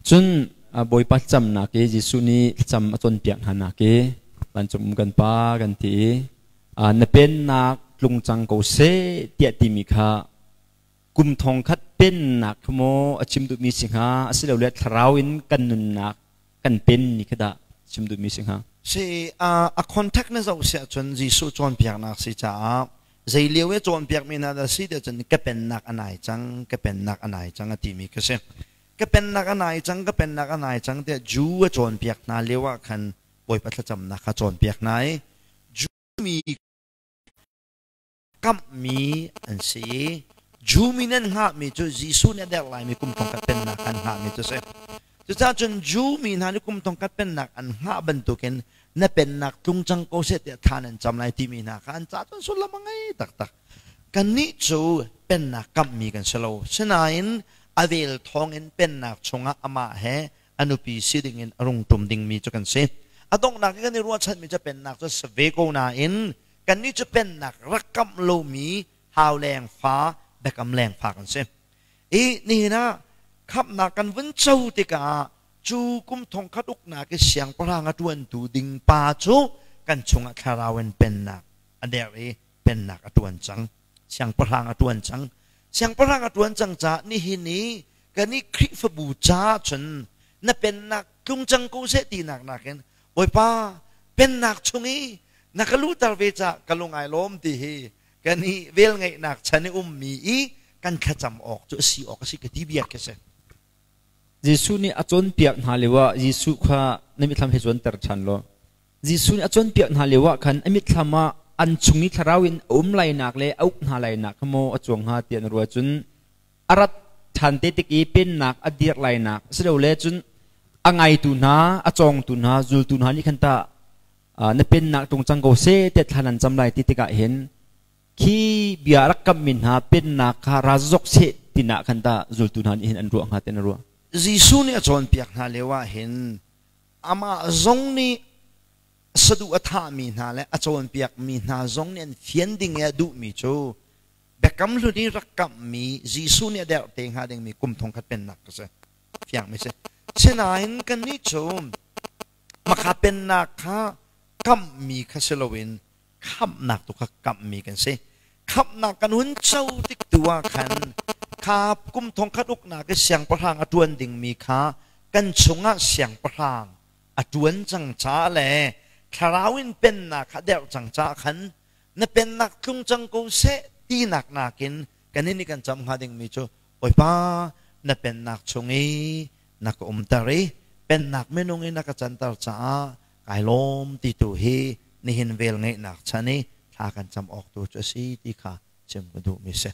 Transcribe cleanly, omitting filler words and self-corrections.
Cun Bawipa thlacamnak i Jesuh nih thlacam a cawnpiak hnanak i vancung um kan Pa kan ti i na pennak tlung cang ko seh tiah timi kha kum thong khat pennak kha maw a chim duhmi si hnga asilole thlarau in kan nunnak kan pen ni kha dah chim duhmi si hnga? Si a contact na zoh si ahcun Jesuh cawnpiaknak si caah zei lio i cawnpiakmi hna dah si tiah cun ka pennak a nai cang, ka pennak a nai cang a timi kha si. Ka pennak a nai cang, ka pennak a nai cang tiah Jew a cawnpiak hna lio ah khan Bawipa thlacamnak kha cawnpiak hna i Jew mi kamhmi an si i Jew mi nan hngahmi cu Jesuh nih a derh laimi kum thongkhat pennak kha an hngahmi cu a si. Cucaah cun Jew mi hna nih kum thongkhat pennak an hngah bantukin na pennak tlung cang ko seh tiah thla nan cam lai timi hna kha an ca cun sullam a ngei taktak. Kannih cu pennak kamhmi kan si lo. Sinain a vel thawngin pennak chungah amah he a nupi si dingin a rung ṭum dingmi cu kan si. A donghnak i kan i ruahchanmi cu pennak cu si ve ko nain kannih cu pennak rak kamh lomi hau leng fa biakam leng fa kan si. I nihin ah khamhnak kan vun co tikah cu kum thongkhat uknak i siangpahrang a ṭuantu ding pa cu kan chungah thlarau in pennak a der i pennak a ṭuan cang. Siangpahrang a ṭuan cang. Siangpahrang a ṭuan cang caah nihin i kan i Khrihfabu caah cun na pennak tlung cang ko seh tinak nakin Bawipa pennak chung i na ka luhter ve caah ka lung ai lawm ti hi kan i velngeihnak chan i ummi i kan thlacam awk cu a si awk a si ka ti bia khi si. Jesuh nih a cawnpiak hna lioah Jesuh kha na mitthlam he cuanter ṭhan law Jesuh nih a cawnpiak hna lioah khan a mitthlam ah an chung i thlarau in a um lainak le a uk hna lainak kha maw a cuang hnga tiah na ruah cun a rat ṭhan te tik i pennak a dirh lainak asilole cun a ngaitu hna a cawngtu hna zultu hna nih khan tah na pennak tung cang ko seh tiah thla nan cam lai ti tikah hin khi bia rak kammi hna pennak kha ra zok seh tinah khan tah zultu hna nih hin an ruah hnga ti na ruah? Jesuh nih a cawnpiak hna lio ah hin amah zong nih saduh a thahmi hna le a cawnpiakmi hna zong nih an fian ding i a duhmi cu Biakam hlun i rak kamhmi Jesuh nih a derh te hnga dingmi kum thongkhat pennak ka si. Fiangmi si. Sinain kannih cu makha pennak kha kamhmi kha si loin khamhnak tu kha kamhmi kan si. Khamhnak kan hun co tik tu ah khan kha kum thongkhat uknak i siangpahrang a ṭuan dingmi kha kan chungah siangpahrang a ṭuan cang caah le thlarau in pennak kha derh cang caah khan na pennak tlung cang ko seh tinak nakin kan nih kan cam hnga dingmi cu Bawipa na pennak chung i na ka umter i pennak minung i na ka canter caah kai lawm ti tu hi nihin vel ngeihnak chan i thla kan cam awk tu cu a si ti kha chim ka duhmi si.